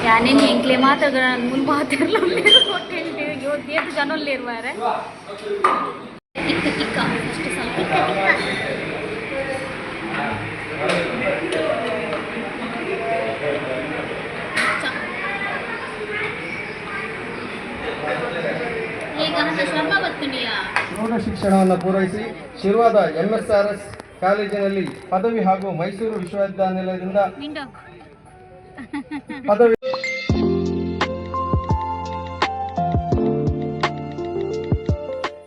ಯಾನೇನು ಎಂಕ್ಲೆ ಮಾತ್ರ ಮೂಲು ಮಾತೆರ್ಲ ಹೋಟೆಲ್ ಏತ್ ಜನ ಉಲ್ಲೇರ್ ಮಾರ್ರೆ. ತಿಕ್ಕ ತಿಕ್ಕ ಫಸ್ಟ್ ಸ್ವಲ್ಪ ತಿಕ್ಕ ತಿಕ್ಕ. ಈಗ ಶರ್ಮ ಬತ್ತುಂಡಿಯಾ. ಪ್ರೌಢ ಶಿಕ್ಷಣವನ್ನು ಪೂರೈಸಿ ಶಿರ್ವಾದ ಎಂಎಸ್ಆರ್ಎಸ್ ಕಾಲೇಜಿನಲ್ಲಿ ಪದವಿ ಹಾಗೂ ಮೈಸೂರು ವಿಶ್ವವಿದ್ಯಾನಿಲಯದಿಂದ ವಿಂಡೋ. ಪದವಿ.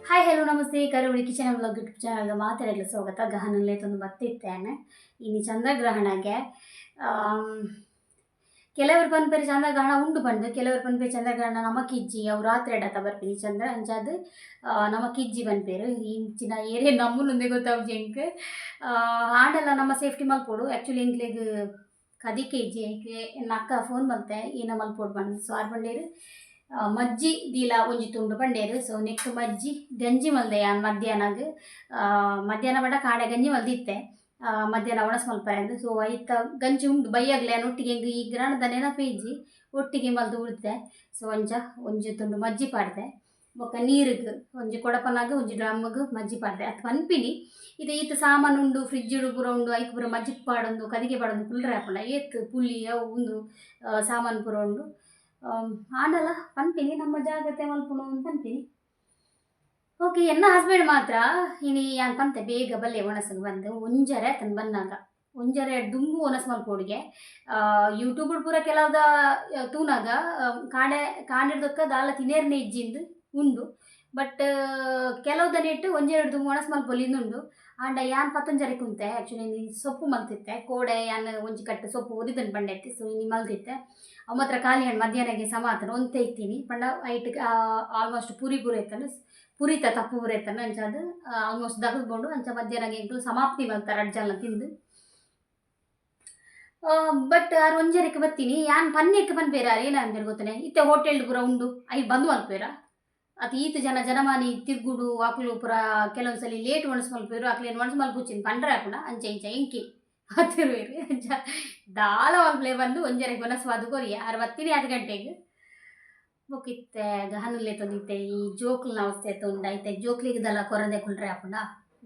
Hi, hello, namaste. ಕರಾವಳಿ ಕಿಚನ್ ವ್ಲಾಗ್ ಯೂಟ್ಯೂಬ್ ಚಾನಲ್ಗೆ ಮಾತಾಡಲು ಸ್ವಾಗತ. ಗಹನಲ್ಲೇ ತಂದು ಬತ್ತಿತ್ತೇನೆ. ಇನ್ನು ಚಂದ್ರಗ್ರಹಣಕ್ಕೆ ಕೆಲವರು ಪನ್ಪೇರು ಚಂದ್ರಗ್ರಹಣ ಉಂಡು ಬಂದು, ಕೆಲವರು ಪನ್ಪೇರು ಚಂದ್ರಗ್ರಹಣ ನಮಕಿಜ್ಜಿ, ಅವು ರಾತ್ರಿ ಎಡತ ಬರ್ಪಿನಿ ಚಂದ್ರ ಅಂಚಾದ್ ನಮಕಿಜ್ಜಿ ಪನ್ಪೇರು. ಇಂಚಿನ ಏರಿಯಾ ನಮ್ಮುನುಂದೆ ಗೊತ್ತಾವ್ಜಿ ಎಂಕ್. ಆಂಡಲ ನಮ್ಮ ಸೇಫ್ಟಿ ಮಲ್ಪೊಡು. ಆ್ಯಕ್ಚುಲಿ ಎಂಕ್ಲೆಗ್ ಕದಿಕೆ ಇಜ್ಜಿ. ಎಂಕ್ ಎನ್ನ ಅಕ್ಕ ಫೋನ್ ಮಲ್ತೆ, ಏನ ಮಲ್ಪೊಡು ಪಂದ್. ಸೊ ಆರ್ ಪಂಡೇರು ಮಜ್ಜಿ ದೀಲ ಒಂಜಿ ತುಂಡು ಪಂಡೇರು. ಸೊ ನೆಕ್ಕ್ ಮಜ್ಜಿ ಗಂಜಿ ಮಲ್ದೆ ಯಾನ್ ಮಧ್ಯಾಹ್ನಗ್. ಮಧ್ಯಾಹ್ನ ಬಡ ಕಾಡೆ ಗಂಜಿ ಮಲ್ದಿತ್ತೆ, ಮಧ್ಯಾಹ್ನ ಒಣಸ್ ಮಲ್ಪರೆ ಅಂದ್. ಸೊ ಐತ ಗಂಜಿ ಉಂಡು. ಬಯ್ಯಾಗ್ಲೆ ಯಾನ್ ಒಟ್ಟಿಗೆ ಎಂಕ್ ಈ ಗ್ರಹಣದ ನೆನಪೇ ಇಜ್ಜಿ, ಒಟ್ಟಿಗೆ ಮಲ್ದು ಉಳಿತೆ. ಸೊ ಅಂಚ ಒಂಜಿ ತುಂಡು ಮಜ್ಜಿ ಪಾಡ್ದೆ. ಬೊಕ್ಕ ನೀರುಗ್ ಒಂಜಿ ಕೊಡಪನಾಗ ಒಂಜಿ ಡ್ರಮ್ಗ್ ಮಜ್ಜಿ ಪಾಡ್ದೆ ಅತ್ ಪನ್ಪಿನಿ. ಇದು ಈತ ಸಾಮಾನು ಉಂಡು, ಫ್ರಿಜ್ ಪೂರ ಉಂಡು, ಐಕ್ ಪೂರ ಮಜ್ಜಿ ಪಾಡೊಂದು ಕದಿಕೆ ಪಾಡೊಂದು ಕುಲ್ರೆ ಆಪುಂಡ? ಏತ್ ಪುಳಿ ಅವು ಉಂದು ಸಾಮಾನು ಪೂರ ಉಂಡು. ಆಂಡಲ ಪನ್ಪಿನಿ, ನಮ್ಮ ಜಾಗ್ರತೆ ಮಲ್ಪುನು ಅಂತ ಪನ್ಪಿನಿ. ಓಕೆ, ಎನ್ನ ಹಸ್ಬೆಂಡ್ ಮಾತ್ರ ಇನಿ ಯಾನ್ ಪಂತೆ ಬೇಗ ಬಲ್ಲೆ ಒಣಸಗ್ ಬಂದು, ಒಂಜರೆ ಆತನ್ ಬನ್ನಾಗ, ಒಂಜರೆ ದುಂಬು ಒಣಸ್ ಮಲ್ಪೊಡಿಗೆ. ಯೂಟ್ಯೂಬ್ ಪೂರ ಕೆಲವುದ ತೂನಾಗ ಕಾಂಡೆ ಕಾಂಡೆಡ್ದೊಕ್ಕ ದಾಲ ತಿನೇರ್ನೆ ಇಜ್ಜಿಂದು ಉಂಡು. ಬಟ್ ಕೆಲವುದನೆಟ್ ಒಂಜೆರಡು ದುಂಬು ಒಣಸ್ ಮಲ್ಪೊಲಿ ಉಂಡು. ಆಂಡ ಯಾನ್ ಪತ್ತೊಂಜರೆ ಕುಂತೆ. ಆ್ಯಕ್ಚುಲಿ ಸೊಪ್ಪು ಮಲ್ತಿತ್ತೆ. ಕೋಡೆ ಯಾನ್ ಒಂಜಿ ಕಟ್ಟು ಸೊಪ್ಪು ಒರಿದನ್ ಬಂಡೈತಿ. ಸೊ ಇನಿ ಮಲ್ತಿತ್ತೆ. ಅವು ಮಾತ್ರ ಖಾಲಿ ಹಣ್ಣು ಮಧ್ಯಾಹ್ನಗೆ ಸಮ ಆತನ ಒಂತೆ ಇತ್ತೀನಿ ಪಂಡ ಐಟ್ ಆಲ್ಮೋಸ್ಟ್ ಪುರಿ ಪೂರ ಇತ್ತಂಡು, ಪುರಿತ ತಪ್ಪು ಪೂರ ಇತ್ತಂಡು. ಅಂಚ ಅದು ಆಲ್ಮೋಸ್ಟ್ ದಗದ್ಕೊಂಡು ಅಂಚ ಮಧ್ಯಾಹ್ನಗೆ ಎಂಕುಲು ಸಮಾಪ್ತಿ ಮಲ್ತಾರ ಅಡ್ಜಲ್ನ ತಿಂದು. ಬಟ್ ಆರ್ ಒಂಜರೆಕ್ ಬತ್ತೀನಿ. ಯಾನ್ ಪನ್ನೆಕ್ ಪನ್ಪೇರ, ಆರ್ ಏನ ಅನ್ಪೇರು ಗೊತ್ತನೆ? ಇತ್ತೆ ಹೋಟೆಲ್ ಪೂರ ಉಂಡು, I ಬಂದ್ ಮಲ್ಪೇರ ಅತ್? ಈತ ಜನ ಜನಮಾನಿ ತಿರ್ಗುಡು, ಅಕ್ಲು ಪೂರ ಕೆಲವೊಂದ್ಸಲಿ ಲೇಟ್ ಒಣಸ್ ಮಲ್ಪೇರು. ಅಕ್ಲೇನು ಒಣಸ್ ಮಲ್ಪುಚಿನ್ ಪಂಡ್ರೆ ಆಪುಂಡ? ಅಂಚ ಇಂಚ ಎಂಕಿ ಹತ್ತಿರುವೇರು. ಅಂಚ ದಾಲ ಮಲ್ಪಲೆ ಬಂದು ಒಂಜರೆಗೆ ಒನಸ್ವಾದ ಕೊರಿ. ಆರ್ ಬತ್ತೀನಿ 5 ಗಂಟೆಗೆ. ಬೊಕ್ಕಿತ್ತೆ ಗಹನಲ್ಲೇ ತಂದಿತ್ತೆ. ಈ ಜೋಕ್ಲ್ನ ಅವಸ್ಥೆ ತುಂಡ ಐತೆ. ಜೋಕ್ಲಿಗೆ ದಲ ಕೊರಂದೆ ಕುಲ್ರೆ ಆಪುಂಡ?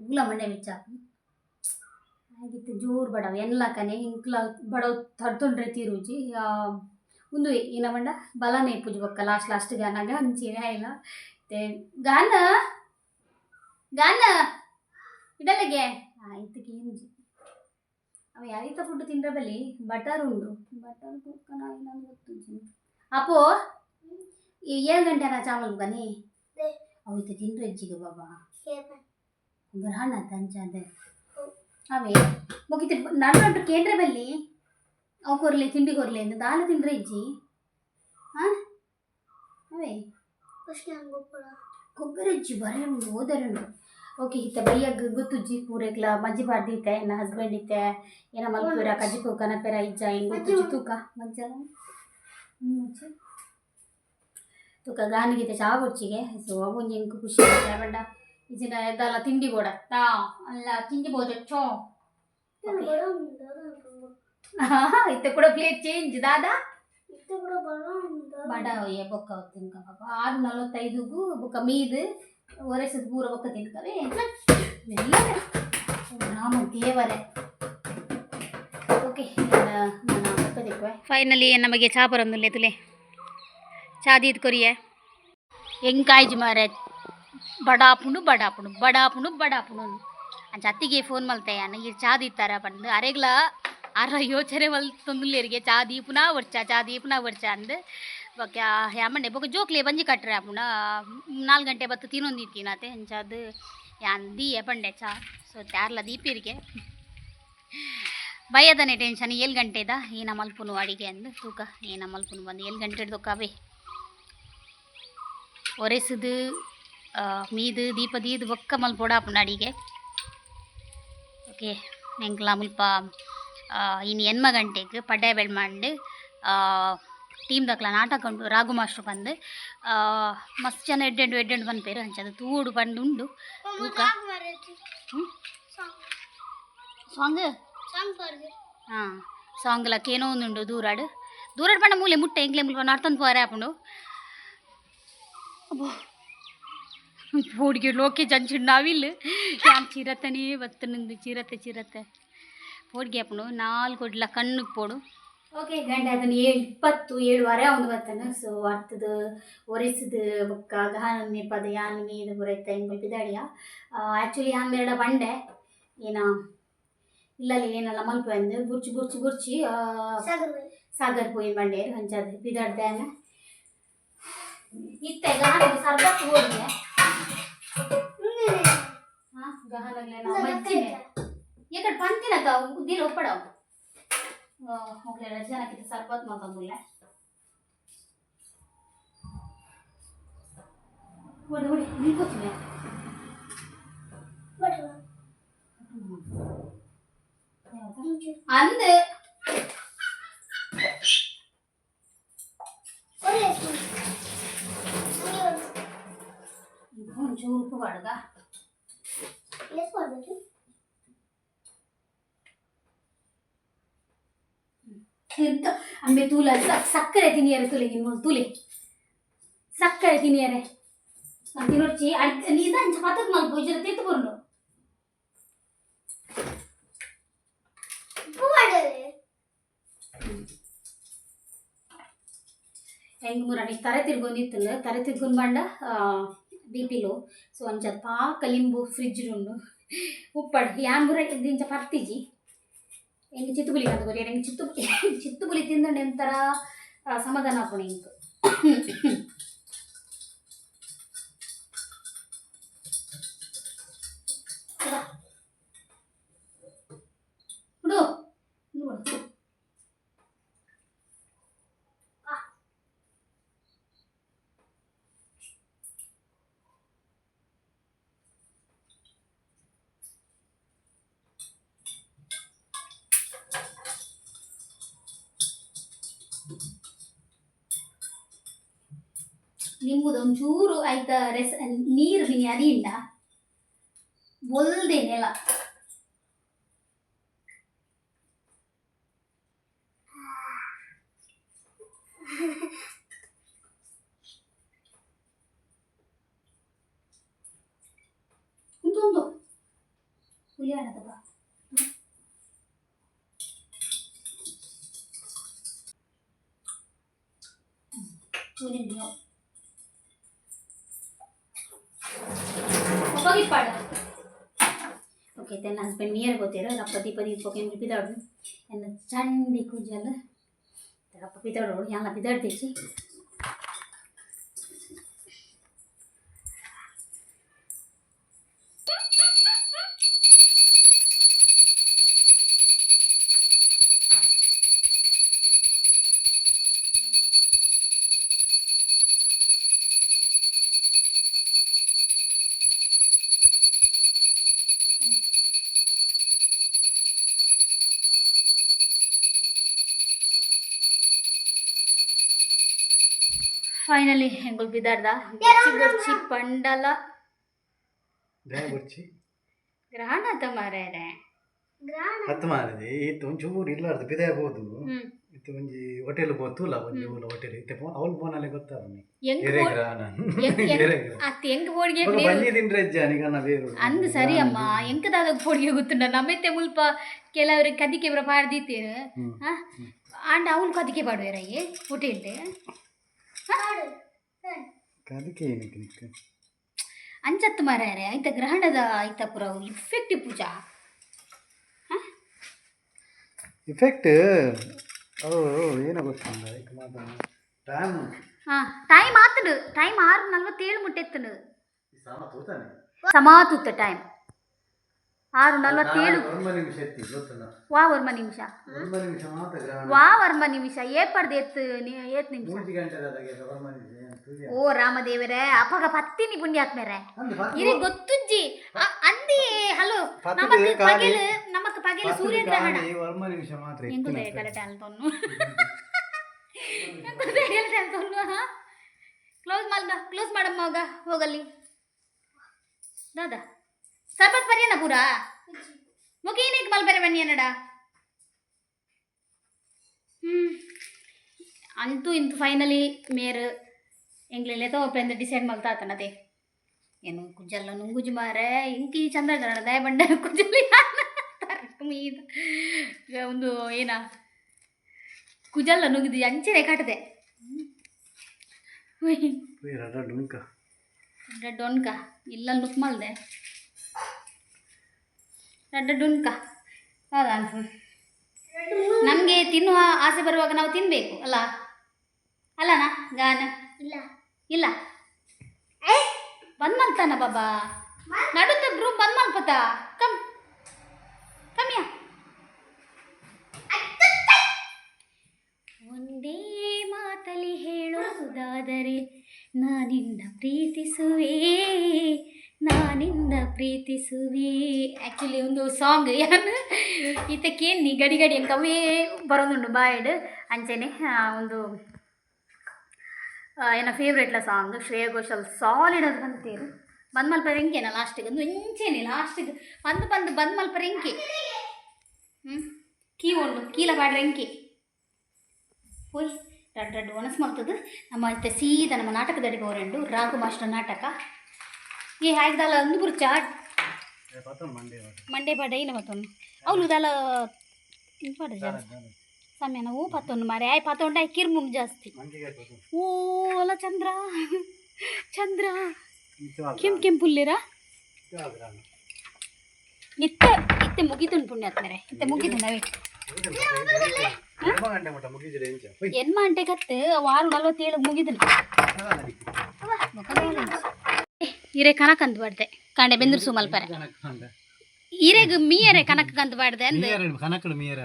ಉಗ್ಲ ಮಂಡೆ ಮಿಚ್ಚ ಆಗಿತ್ತು. ಜೋರು ಬಡವ ಎನ್ಲಕನೆ ಇಂಕ್ಲ ಬಡವ್ ತಡ್ತೊಂಡ್ರೆ ತೀರುಜಿ. ಉಂದು ಏನ ಪಂಡ ಬಲನೇ ಇಪ್ಪುಜಿ. ಬೊಕ್ಕ ಲಾಸ್ಟ್ ಲಾಸ್ಟ್ ಗಾನಾಗ ಅಂಚೆನೆ ಆಯ್ಲ. ते ಗಾನ ಗಾನ ಇಡಲಗೆ ಆಯ್ತು. ಕೇಂಜಿ ಅವ ಯಾರೀತ ಫುಡ್ ತಿಂದ್ರೆ ಬಲ್ಲಿ ಬಟರ್ ಉಂಡು. ಬಟರ್ ಕುಕ್ಕನ ಏನಂದು ಗೊತ್ತುಂಜಿ. ಅಪ್ಪೋ, ಈ 7 ಗಂಟೆ ನಾ ಚಾವಲ್ ಬನ್ನಿ. ಅವು ಇತ್ತ ತಿಂದ್ರೆ ಇಜ್ಜಿಗೆ ಬಾಬಾ ಗ್ರಹಣ ಅಂಚಾದೆ ಅವೇ ಮುಗಿತು. ನಡು ಕೇಂದ್ರ ಬಲ್ಲಿ ಅವು ಕೊರ್ಲಿ, ತಿಂಡಿ ಕೊರ್ಲಿ ಅಂದ್ ದಾಲ ತಿಂದ್ರೆ ಇಜ್ಜಿ. ಹಾಂ, ಅವೇ ಕೊಬ್ಬರಿ ಇಜ್ಜಿ ಬರೇ ಉಂಡು, ಓದರೆ ಉಂಡು. ಓಕೆ, ಇತ್ತ ಬಯ್ಯಗ್ ಗೊತ್ತುಜ್ಜಿ. ಪೂರೆಗ್ಲ ಮಜ್ಜಿ ಪಾಡ್ದಿತ್ತೆ ಎನ್ನ ಹಸ್ಬೆಂಡ್. ಇತ್ತೆ ಏನ ಮಲ್ಪುರ, ಕಜಿಪು ಕನಪೆರ ಇಜ್ಜ ಹಿಂಗ್ ಗೊತ್ತುಜ್ಜಿ. ತೂಕ ಮಜ್ಜಲ ಮಜ್ಜಿ ತೂಕ. ಗಾನಿಗಿತ್ತೆ ಚಾ ಬೊಡ್ಚಿಗೆ. ಸೊ ಅವೊಂಜಿ ಎಂಕ್ ಖುಷಿ ಆಯ್ತು ಪಂಡ ಇಜಿನ ದಾಲ ತಿಂಡಿ ಬೋಡತ್ತಾ ಅಲ್ಲ, ತಿಂಡಿ ಬೋದಚ್ಚೋ. ಇತ್ತೆ ಕೂಡ ಪ್ಲೇಟ್ ಚೇಂಜ್ ದಾದಾ ಬಡ ಬೊಕ್ಕ ತಿನ್ಕ ಪಾಪ. 6:45ಗೂ ಬೊಕ್ಕ ಮೀದು ಒರೆಸದ್ ಪೂರ ಬೊಕ್ಕ ತಿನ್ಕವೇ ರಾಮ ದೇವರೇ. ಓಕೆ, ಫೈನಲಿ ನಮಗೆ ಚಾ ಬರೋದಿಲ್ಲ. ತುಲೆ ಚಾ ದೀದ್ ಕೊರಿಯೆ. ಎಂಕಾಯ್ಜಿ ಮಾರೆ, ಬಡಾಪುಂಡು ಬಡಾಪುಂಡು ಬಡಾಪುಂಡು ಬಡಾಪುಂಡು. ಅಂಚ ಅತ್ತಿಗೆ ಫೋನ್ ಮಲ್ತೆ ಯಾನ್, ಈರ್ ಚಾ ದೀತಾರ ಪಂದ್. ಅರೆಗ್ಲ ಅರ ಯೋಚನೆ ಮಲ್ತೊಂದುಲ್ಲೆರಿಗೆ, ಚಾ ದೀಪುನ ಒರ್ಚ, ಚಾ ದೀಪುನ ಒರ್ಚ ಅಂದ್. ಬೊಕ್ಕ ಯಾಮಂಡೆ ಬೊಕ್ಕ ಜೋಕ್ಲೆ ಬಂಜಿ ಕಟ್ರೆ ಆಪುಂಡ. 4 ಗಂಟೆ ಬತ್ತು ತಿನ್ನೊಂದಿತ್ತೀನತೆ. ಅಂಚಾದ್ ಯಾನ್ ದೀಯೆ ಪಂಡೆ ಚಾ. ಸೊ ತ್ಯಾರ್ಲ ದೀಪಿರಿಗೆ. ಬಯ್ಯದನೆ ಟೆನ್ಷನ್, 7 ಗಂಟೆದ ಏನ ಮಲ್ಪುನು ಅಡಿಗೆ ಅಂದ್. ತೂಕ ಏನ ಮಲ್ಪುನು ಬಂದು. 7 ಗಂಟೆ ಅವೇ ಒರೆಸುದು ಮೀದು ದೀಪ ದೀದ್ ಬೊಕ್ಕ ಮಲ್ಪೊಡು ಆಪುಂಡು ಅಡಿಗೆ. ಓಕೆ, ಎಂಕ್ಲ ಮುಲ್ಪ ಇನಿ 8 ಗಂಟೆಗೆ ಪಡ್ಡೆ ಬೆಳ್ಮಂಡು ಟೀಮ್ ದಕ್ಲ ನಾಟಕ ಉಂಡು. ರಾಘು ಮಾಸ್ಟ್ರು ಬಂದು ಮಸ್ತ್ ಜನ ಎಡ್ಡೆಂಡು ಎಡ್ಡೆಂಡು ಪನ್ಪೇರು. ಅಂಚ ಅದು ತೂಡು ಪಂದ್ ಉಂಡು. ತೂಕ ಸಾಂಗ್. ಹಾಂ, ಸಾಂಗ್ಲ ಕೇನೋ ಉಂಡು ದೂರಾಡು. ದೂರಡ್ ಪಂಡ ಮೂಲೆ ಮುಟ್ಟೆ ಎಂಕ್ಲೆ ಮುಲ್ಪ ನಡ್ತೊಂದು ಪೋರೆ ಆಪುಂಡು. ಅಬ್ಬೋ ಪೋಡಿಗೆ ಲೋಕೆ ಜಂಚಿಡ್ ನಾವಿಲ್ ಯಾನ್ ಚಿರತೆನೇ ಬತ್ತನಿಂದು ಚಿರತೆ ಚಿರತೆ ಪೋಡಿಗೆ ಆಪುಂಡು. ನಾಲ್ ಕೊಡ್ಲ ಕಣ್ಣು ಪೋಡು. ಓಕೆ, ಗಂಟೆ ಅದನ್ನು 7:20, 7:15 ಒಂದು ಬತ್ತಾನ. ಸೊ ಅರ್ತದ ಒರೆಸಿದ ಬೊಕ್ಕ ಗಹನ ಪದ ಯಾನ್ ಮೀದ ಪೂರ ಎಂಕುಲು ಪಿದಾಡಿಯ. ಆ್ಯಕ್ಚುಲಿ ಯಾನ್ ಮೇರಡ ಬಂಡೆ ಏನ ಇಲ್ಲಲ್ಲಿ ಏನೆಲ್ಲ ಮಲ್ಪ ಅಂದು ಬುರ್ಚಿ ಬುರ್ಚಿ ಬುರ್ಚಿ ಸಾಗರ್ ಪೋಯಿನ ಬಂಡೇರು ಅಂಚಾದ ಪಿದಾಡ್ದೆ. ಇತ್ತೆ ಗಹನ ಸರ್ಬತ್ ಹೋಡಿಗೆ. ಹಾಂ, ಗಹನಗ್ಲೆ ನಾವು ಮಜ್ಜಿಗೆ ಎಕಡೆ ಪಂತಿನ ತಾವು ದಿನ ಒಪ್ಪಡವು. ಮೊಗಲೆ ರಜಾನಕ್ಕಿಂತ ಸರ್ಬತ್ ಮಲ್ತೊಂದುಲ್ಲೆ. ಓಡಿ ಓಡಿ ನಿಂತ್ಕೋತೀನಿ. ಅಂದ್ ಒಂಚೂರು ಉಪ್ಪು ಬಾಡ್ಗ. ಎಂತ ಅಂಬೆ ತೂಲ ಸಕ್ಕರೆ ತಿನಿಯರೆ ತುಲೆ ಇನ್ನು ತುಲೆ ಸಕ್ಕರೆ ತಿನಿಯರೆ ನಾನು ತಿನ್ನೊಡ್ಚಿ ಅಡ್ ನೀದ ಅಂಚ ಪತ್ತಕ್ ಮಲ್ಪ ಇಜರ ತಿತ್ತು ಬರುನು. ಹೆಂಗೆ ಮುರಾಣಿ ತರೆ ತಿರ್ಗೊಂದಿತ್ತಲ್ಲ, ತರೆ ತಿರ್ಗೊಂದು ಬಂಡ ಬಿ ಪಿ ಲೋ. ಸೊ ಅಂಚ ಪಾಕ ಲಿಂಬು ಫ್ರಿಜ್ ಉಂಡು ಉಪ್ಪಡ್ ಯಾನ್ ಮುರ ಇಂಚ ಪರ್ತಿಜಿ. ಎಂಕ್ ಚಿತ್ತುಪುಲಿ ಕಂತ ಕೊರಿಯರ್. ಎಂಕ್ ಚಿತ್ತು ಚಿತ್ತುಪುಲಿ ತಿಂದಂಡೆ ಒಂಥರ ಸಮಾಧಾನ ಆಪುಂಡು ಎಂಕ್. ಉಡು ಉಡು. ಲಿಂಬುದ ಒಂಚೂರು ಐತ ರೆಸ್ ನೀರು ಬಿನಿ ಅದಿಂಡ ಬೊಲ್ದೆ ನೆಲ. ಉಂದು ಉಂದು ಹುಲಿ ಆಡದಪ್ಪ. ಹುಲಿ ಒಪ್ಪಗಿಪ್ಪಾಡ. ಓಕೆ, ತನ್ನ ಹಸ್ಬೆಂಡ್ ನಿಯರ್ ಗೊತ್ತಿರ ರಪ್ಪ ದೀಪ ದೀಪ ಪಿದಾಡು ಎನ್ನ ಚಂಡಿ ಕುಜಲ್ ರಪ್ಪ ಪಿದಾಡು ಯಾನ್ಲ ಪಿದಾಡ್ತೇಚಿ. ಫೈನಲಿ ಎಂಗುಲ್ ಬಿದಾರ್ದ ಬೊರ್ಚಿ ಬೊರ್ಚಿ ಪಂಡಲ. ಬೊರ್ಚಿ. ಗ್ರಹಣ ಅತ್ತ ಮಾರ್ರೆ. ಹತ್ತು ಮಾರಿದೆ ಇತ್ತು ಒಂಚೂರು ಇಲ್ಲಾರ್ದು ಪಿದಾಯಬಹುದು. ಇತ್ತು ಒಂಜಿ ಹೋಟೆಲ್ ಪೋತುಲ ಒಂಜಿ ಊಲ ಹೋಟೆಲ್ ಇತ್ತೆ ಅವಳು ಫೋನಲ್ಲಿ ಗೊತ್ತಾವನಿ. ಎಂಕ್ ಎರೆ ಗ್ರಹಣ. ಅತ್ತ ಎಂಕ್ ಬೋಡಿಗೆ ಬಂಜಿ ತಿಂಡ್ರೆ ನಿಗನ ಬೇರು. ಅಂದ್ ಸರಿ ಅಮ್ಮ, ಎಂಕ್ ದಾದ ಬೋಡಿಗೆ ಗೊತ್ತುಂಡ. ನಮ್ಮೆತ್ತೆ ಮುಲ್ಪ ಕೆಲವರು ಕದಿಕೆ ಪೂರ ಪಾಡ್ದಿತ್ತೇರು. ಆಂಡ ಅವಳು ಕದಿಕೆ ಪಾಡುವೆರ ಅಯ್ಯೆ ಹೋಟೆಲ್? ಕದಿಕೆ ಏನಕ್ಕೆ ನಿಕ್ಕ? ಅಂಚತ್ತು ಮಾರ್ರೆ, ಐತ ಗ್ರಹಣದ ಐತ ಪೂರ ಇಫೆಕ್ಟ್ ಪೂಜಾ. ಇಫೆಕ್ಟ್ ಓ ಏನೋ ಗೊತ್ತುಂಡ ಮಾತ್ರ ಟೈಮ್. ಹಾಂ, ಟೈಮ್ ಆತುಂಡು. ಟೈಮ್ 6:47 ಮುಟ್ಟೆತ್ತುಂಡು. ಸಮ ತೂತಾನೆ. ಸಮಾತುತ್ತ ಟೈಮ್ 6:47. ಒಂಬ ನಿಮಿಷ ಎತ್ತಿ ಗೊತ್ತುಂಡ. ವಾ ವರ್ಮ ನಿಮಿಷ. ಒಂಬ ನಿಮಿಷ ಮಾತ್ರ ಗ್ರಹಣ. ವಾ ವರ್ಮ ನಿಮಿಷ ಏಪಡ್ದು ಎತ್ತು ಏತ್ ನಿಮಿಷ? ಮೂರು ಗಂಟೆ ವರ್ಮ ನಿಮಿಷ ಏನ್ ತುಯ್ಯ. ಓ ರಾಮದೇವರೇ, ಅಪಗ ಪತ್ತಿನಿ ಪುಣ್ಯಾತ್ಮೆರೆ. ಅಂದ್ ಪತ್ತು ಇರಿ ಗೊತ್ತುಜ್ಜಿ ಅಂದಿ. ಹಲೋ. ಪತ್ತುದು ನಮಕ್ ಖಾಲಿ. ಪಗೆಲು ನಮಕ್ ಪಗೆಲು ಪತ್ತುದು ಸೂರ್ಯಗ್ರಹಣ. ಖಾಲಿ ವರ್ಮ ನಿಮಿಷ ಮಾತ್ರ. ಎಂಕು ಎತ್ತಿನ ಕರೆಕ್ಟ್ ಅಲ್ತೊನ್ನು, ಎಂಕು ಕರೆಕ್ಟ್ ಅಲ್ತೊನ್ನು. ಕ್ಲೋಸ್ ಮಾಲ್ದ, ಕ್ಲೋಸ್ ಮಾಡಮ್ಮ. ಹೋಗ ಹೋಗಲ್ಲಿ ದಾದಾ ಸರ್ಬತ್ ಪರ್ಯನ ಪೂರ ಮುಖೇನೇಕ್ ಮಲ್ಬೆರೆ ಬನ್ನಿ ಅನ್ನಡ. ಅಂತೂ ಇಂತೂ ಫೈನಲಿ ಮೇರ್ ಎಂಗ್ಲೆಲ್ಲ ತೋಪೆಂದು ಡಿಸೈಡ್ ಮಲ್ತಾತನತೆ. ಏನು ಕುಜಲ್ಲ ನುಂಗುಜು ಮಾರೆ, ಇಂಕಿ ಚಂದ್ರಗ್ರಹಣ ದಯ ಬಂಡ ಕುಜಲ್ ಮೀದ ಒಂದು ಏನ ಕುಜಲ್ಲ ನುಂಗಿದು ಅಂಚನೆ ಕಟ್ಟದೆ. ರಡ್ಡು ಉಂಕ. ರಡ್ಡ ಉಣ್ಕ ಇಲ್ಲ ಲುಕ್ ಮಲ್ದೆ ರಡ್ಡ ಉಣ್ಕ. ಹೌದಾ? ನಮಗೆ ತಿನ್ನುವ ಆಸೆ ಬರುವಾಗ ನಾವು ತಿನ್ನಬೇಕು ಅಲ್ಲ? ಅಲ್ಲನಾ ಗಾನ? ಇಲ್ಲ. ಇಲ್ಲ, ಬಂದ್ ಮಲ್ತಾನ ಬಾಬಾ. ನಡುತ್ತ ರೂಮ್ ಬಂದ್ ಮಲ್ಪತ. ಕಮ್ ಕಮ್ಮಿಯ. ಒಂದೇ ಮಾತಲಿ ಹೇಳುವುದಾದರೆ, ನಾನಿನ್ನ ಪ್ರೀತಿಸುವೆ, ನಾನಿನ್ನ ಪ್ರೀತಿಸುವೆ. ಆ್ಯಕ್ಚುಲಿ ಒಂದು ಸಾಂಗ್ ಯಾನು ಈತಕ್ಕೇನು ಗಡಿ ಗಡಿ ಅಂಕ ಅವೇ ಬರೋದುಂಡು ಬಾಯ್ಡ್. ಅಂಚೆನೆ ಒಂದು ಏನ ಫೇವ್ರೇಟ್ಲ ಸಾಂಗ್. ಶ್ರೇಯಾ ಘೋಷಾಲ್ ಸಾಲಿಡ್ ಅದು ಬಂತೀರು. ಬಂದ್ ಮಲ್ಪರೆ ಎಂಕೇನ ಲಾಸ್ಟಿಗೆ ಒಂದು ಇಂಚೇನೆ. ಲಾಸ್ಟಿಗೆ ಬಂದು ಬಂದು ಬಂದ್ ಮಲ್ಪರೆ ಎಂಕೆ. ಕೀ ಉಂಡು ಕೀಲ ಪಾಡ್ರೆ ಎಂಕೆ. ಹೋಯ್, ರಡ್ಡು ರಡ್ಡು ಒಣಸ್ ಮಲ್ತದ್ದು. ನಮ್ಮ ಇತ್ತೆ ಸೀದಾ ನಮ್ಮ ನಾಟಕದಡಿಗೆ ಹೋರೆಂಡು. ರಾಘು ಮಾಸ್ಟರ್ ನಾಟಕ ಏ ಹಾಯ್ದಲ್ಲ ಒಂದು ಬುರ್ಚ. ಮಂಡೆ. ಮಂಡೆ ಪಾಡ ಏನ ಮತ್ತೊಂದು ಅವಳು ದಾಲ ಪಾಡ ಜಾಸ್ತಿ ಸಮಯನ. ಓ ಪತ್ತೊಂದು ಮಾರೆ ಆಯ್ ಪತ್ತೊಂಡು ಆಯ್ ಕಿರ್ಮುಂಡು ಜಾಸ್ತಿ. ಓ ಅಲ್ಲ, ಚಂದ್ರ ಚಂದ್ರ ಕೆಂಪು ಕೆಂಪುಲ್ಲಿರಾ. ಇತ್ತೆ ಇತ್ತೆ ಮುಗಿತುಂಡು ಪುಣ್ಯಾತ್ಮರೆ, ಇತ್ತೆ ಮುಗಿತು ನವೇ. ಗಂಟೆ ಮಟ್ಟ ಮುಗಿಜಿಡ ಎಂಚ? ಎನ್ಮ ಗಂಟೆ ಕತ್ತು 6:47 ಮುಗಿದನು. ಇರೆ ಕನಕಂದು ಬಾಡ್ದೆ ಕಾಂಡೆ ಬೆಂದರು ಸುಮಲ್ಪರೆ. ಇರೆಗ್ ಮೀಯರೆ ಕನಕ ಕಂದು ಬಾಡ್ದೆ ಅಂದ್. ಕನಕಡು ಮೀಯರೆ.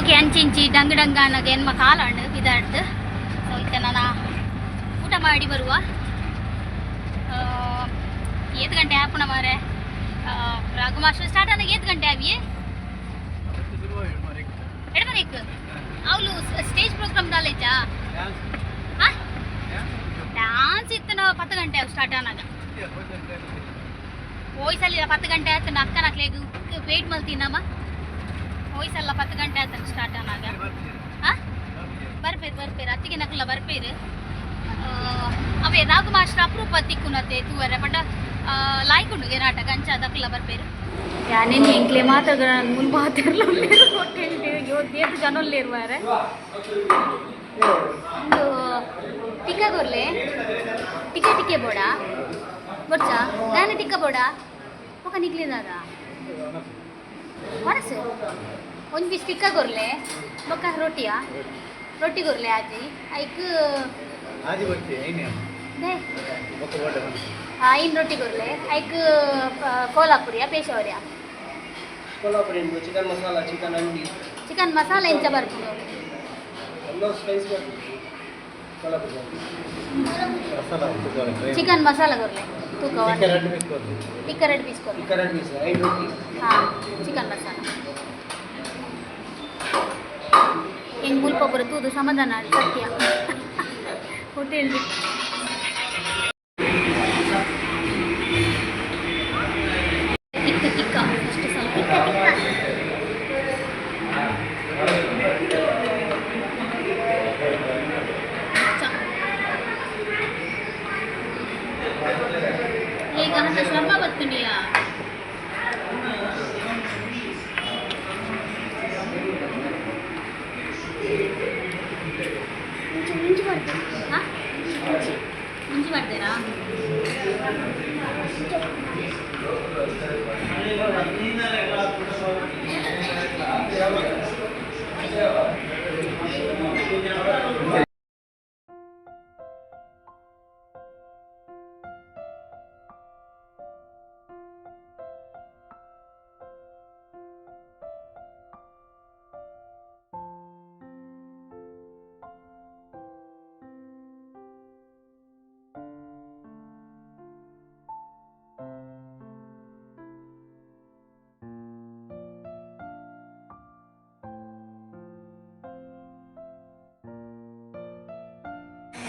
ಓಕೆ, ಅಂಚಿಂಚಿ ಡಂಗ್ ಡಂಗ ಅನ್ನೋದು ಎನ್ಮ ಕಾಲಾಂಡು ಇದಾಡ್ದು. ಸೊ ಇತ್ತೆ ನಾನು ಊಟ ಮಾಡಿ ಬರುವ. ಏತ್ ಗಂಟೆ ಆಪುಣ ಮಾರೆ? ರಾಘು ಮಾಸ್ಟರ್ ಸ್ಟಾರ್ಟ್ ಆದಾಗ ಏತ್ ಗಂಟೆ ಆವಿಯೇ? ಎಡಮನೆಕ್ ಅವಳು ಸ್ಟೇಜ್ ಪ್ರೋಗ್ರಾಮ್ ದಾಲೇಜಾ ಡ್ಯಾನ್ಸ್ ಇತ್ತು. ನಾವು 10 ಗಂಟೆ ಸ್ಟಾರ್ಟ್ ಆನಾಗ ಹೋಯ್ಸಲ್ಲ 10 ಗಂಟೆ ಆಯ್ತು. ಅಕ್ಕನ ವೇಟ್ ಮಲ್ತೀನಮ್ಮ. ಹೋಯ್ಸಲ್ಲ 10 ಗಂಟೆ ಆಯ್ತು ಸ್ಟಾರ್ಟ್ ಆನಾಗ. ಹಾಂ, ಬರ್ಪೇರು ಬರ್ಪೇರು, ಅತ್ತಿಗೆ ನಕಲ ಬರ್ಪೇರು. ಅವೇ ರಾಘು ಮಾಸ್ಟರ್ ಅಪರೂಪ ತಿಕ್ಕುನತೆ ತೂವರೆ ಪಂಡ ಲಾಯ್ಕುಂಡುಗೆ ನಾಟಕ ಅಂಚ ದಕ್ಲ ಬರ್ಪೇರು. ಯಾನೇನು ಎಂಕ್ಲೆ ಮಾತ್ರ ಮುನ್ ಮಾತಾಡ್ಲ ಹೋಟೆಲ್ ಏತ್ ಜನ ಉಲ್ಲೇರು ಮಾರೆ. ಒಂದು ಟಿಕ್ಕ ಕೊರ್ಲೆ. ಟಿಕ್ಕ ಟಿಕ್ಕೆ ಬೋಡ ಬೊಡ್ಚಾ ದಾನೆ ಟಿಕ್ಕ ಬೋಡ ఒక ನಿಕ್ಲಿದಾದ ಮನಸ್ಸು. ಒಂದು ಪೀಸ್ ಟಿಕ್ಕ ಕೊರ್ಲೆ, ಬೊಕ್ಕ ರೊಟ್ಟಿಯಾ? ರೊಟ್ಟಿ ಕೊರ್ಲೆ ಆಜಿ ಐಕ್. ಆಜಿ ಬರ್ತಿ ಐನೆ. They. ಬೊಕ್ಕ ಬೋಟ. ಐನ್ ರೊಟ್ಟಿ ಕೊರ್ಲೆ. ಐಕ್ ಕೋಲಾಪುರಿಯಾ ಪೇಶಾವರಿಯಾ? ಕೊಲ್ಹಾಪುರಿ ಉಂಟು, ಚಿಕನ್ ಮಸಾಲ, ಚಿಕನ್ ಅಂಡಿ. ಚಿಕನ್ ಮಸಾಲ ಎಂಚ ಬರ್ಪುಂಡು? ಎಲ್ಲ ಸ್ಪೈಸ್ ಬರ್ತದೆ ಕೊಲ್ಹಾಪುರಿ. ಮಸಾಲ. ಚಿಕನ್ ಮಸಾಲ ಕೊರ್ಲೆ ತೂಕ. ಟಿಕ್ಕ ಎರಡು ಪೀಸ್ ಕೊರ್ಲೆ. ಟಿಕ್ಕ ಎರಡು ಪೀಸ್ ಕೊರ್ಲೆ. ಚಿಕನ್ ಎರಡು ಪೀಸ್, ಐದು ರೊಟ್ಟಿ. ಹಾಂ, ಚಿಕನ್ ಮಸಾಲ. ಹೆಂಗೆ ಮುಲ್ಪ ಪೂರ ತೂದು ಸಮಾಧಾನ ಸತ್ಯ ಹೋಟೆಲ್. ಟಿಕ್ಕ ಟಿಕ್ಕ ಫಸ್ಟ್ ಸಲ ಟಿಕ್ಕ ಟಿಕ್ಕ. ಚ. ಈಗ ಅಂತ ಶರ್ಮ ಬತ್ತುನಿಯಾ. ಮುಂಚೆ ಮುಂಚೆ ಬರ್ತದೆ. ಹಾಂ, ಮುಂಚೆ ಮಾಡ್ತೀರಾ?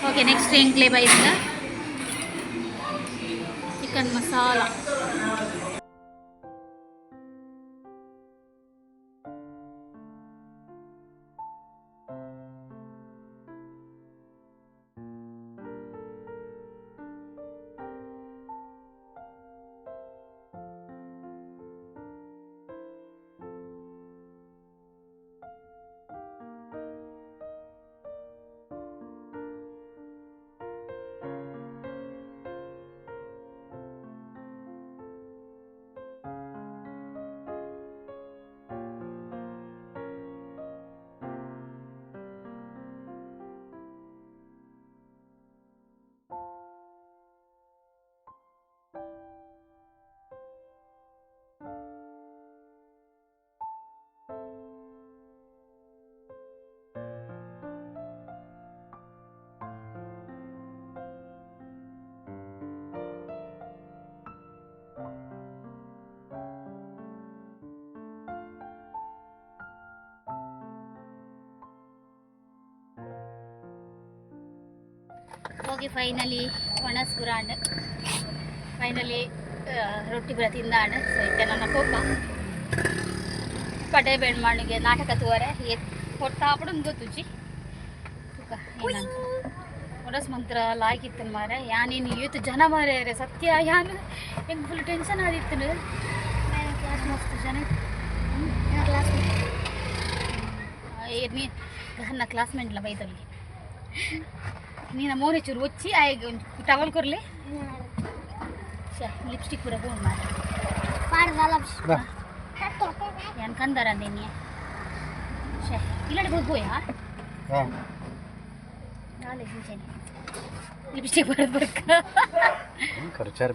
ಓಕೆ, ನೆಕ್ಸ್ಟ್ ಎಂಕ್ಲೆ ಬೈದ ಚಿಕನ್ ಮಸಾಲ. ಓಕೆ ಫೈನಲಿ ಒಣಸ್ ಪುರಾಂಡ್ ಫೈನಲಿ ರೊಟ್ಟಿ ಪೂರ ತಿಂದಾಂಡ್. ಸೊ ಇತ್ತೆ ನನ್ನ ಕೋಪ ಪಡೆ ಬೇಡ ಮಣ್ಣಿಗೆ ನಾಟಕ ತೂವರೆ ಹೊಟ್ಟ ಆಪುಡು ಗೊತ್ತುಜಿ. ಒಡಸ್ ಮಂತ್ರ ಲಾಯ್ಕಿತ್ತು ಮಾರೆ. ಯಾನೇನು ಏತು ಜನ ಮಾರೆ ಸತ್ಯ. ಯಾನ್ ಎಂಕ್ ಫುಲ್ ಟೆನ್ಷನ್ ಆದಿತ್ತು. ಕ್ಲಾಸ್ ಮಸ್ತ್ ಜನ. ಕ್ಲಾಸ್. ನೀ ನನ್ನ ಕ್ಲಾಸ್ಮೇಟ್ಲ ಬೈತಲ್ಗೆ. ನೀನ ಮೋನೆ ಚೂರು ಒಚ್ಚಿ ಆಯ್ಗೆ ಒಂಜಿ ಟವಲ್ ಕೊರ್ಲೆ. ಲಿಪ್ಸ್ಟಿಕ್ ಪೂರ ಬೋನ್ ಮಾರೆ. ಪಾಡ್ದಲ್ಲ. ಯಾನ್ ಕಂದರ ಅಂದೇನಿ. ಶೇ ಇಲ್ಲಡೆ ಹೋಗ್ಬೋಯಾ? ಹಾಂ. ನಾಳೆ ಸೀಸನ್ ಲಿಪ್ಸ್ಟಿಕ್ ಬರೋದು ಬರ್ಕ. ಖರ್ಚಾರ್.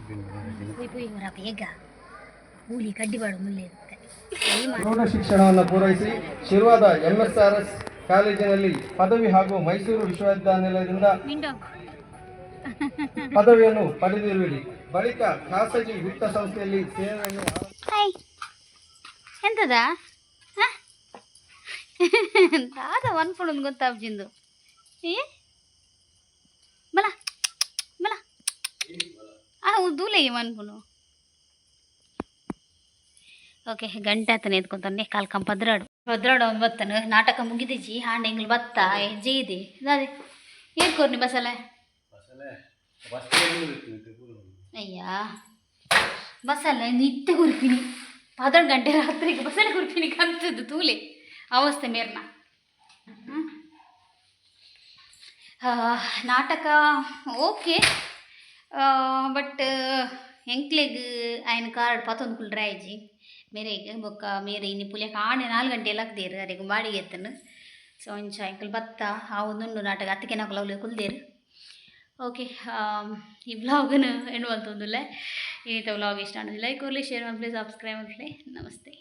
ಪೋಯ್ ಪೋಯ್ ಮರ ಬೇಗ. ಕೂಲಿ ಕಡ್ಡಿ ಬಾಡು ಮುಲ್ಲೆ. ಪ್ರೌಢ ಶಿಕ್ಷಣವನ್ನು ಪೂರೈಸಿ ಶಿರ್ವಾದ ಎಂಎಸ್ಆರ್ಎಸ್ ಕಾಲೇಜಿನಲ್ಲಿ ಪದವಿ ಹಾಗೂ ಮೈಸೂರು ವಿಶ್ವವಿದ್ಯಾನಿಲಯದಿಂದ ವಿಂಡೋ. ಪದವಿಯನ್ನು ಪಡೆದಿರುವಿರಿ. ಬಳಿಕ ಖಾಸಗಿ ವಿತ್ತ ಸಂಸ್ಥೆಯಲ್ಲಿ ಸೇವೆಯನ್ನು ಹಾಯ್, ಎಂತದ ದಾದ ಒನ್ಪುಂಡು ಗೊತ್ತಾಬ್ಜಿಂದು. ಏ ಬಲ ಬಲ ಆ ದೂಲೆ ಮನ್ಪುನು. ಓಕೆ, ಗಂಟೆ ಆತನ ಎದ್ಕೊಂತಾನೆ. ಕಾಲ್ ಕಂಪ 12 12 ಬತ್ತನು. ನಾಟಕ ಮುಗಿದಿಜಿ. ಹಾಂಡ ಎಂಗ್ಲು ಬತ್ತ ಹೆಜ್ಜೆ ಇದೆ. ಅದೇ ಏರ್ ಕೊರ್ನಿ ಬಸಲೆ. ಅಯ್ಯ, ಬಸಲ್ಲ ನಿತ್ಯ ಕುರ್ಪಿನಿ. 11 ಗಂಟೆ ರಾತ್ರಿಗೆ ಬಸಳೆ ಕುರ್ಪಿನಿ ಕಂತದ್ದು. ತೂಲೆ ಅವಸ್ಥೆ ಮೇರ್ನ. ಹ್ಮ್. ನಾಟಕ ಓಕೆ, ಬಟ್ ಎಂಕ್ಲೆಗ್ ಆಯ್ನ ಕಾರ್ಡ್ ಪತ್ತೊಂದು ಕುಲ್ಡ್ರೆ ಆಯ್ಜಿ ಮೇರೆಗ್. ಬೊಕ್ಕ ಮೇರೆ ಇನಿ ಪುಲಿಯಕ್ಕೆ ಆಣೆ 4 ಗಂಟೆ ಲಕ್ದೇರು. ಅರೆಗ್ ಬಾಡಿಗೆ ಎತ್ತನು. ಸೊ ಅಂಚ ಎಂಕಲ್ ಬತ್ತ ಆ ಒಂದುಂಡು ನಾಟಕ ಅತ್ತಿಗೆ ನಕುಲು ಅವ್ಲು ಕುಲ್ದೇರು. ಓಕೆ, ಈ ವ್ಲಾಗನ್ನು ಎಂಡ್ ಮಲ್ತೊಂದುಲ್ಲೆ. ಈ ವ್ಲಾಗ್ ಇಷ್ಟ ಲೈಕ್ ಕೊರ್ಲಿ, ಶೇರ್ ಮಲ್ಪಲೆ, ಸಬ್ಸ್ಕ್ರೈಬ್ ಮಲ್ಪಲೆ. ನಮಸ್ತೆ.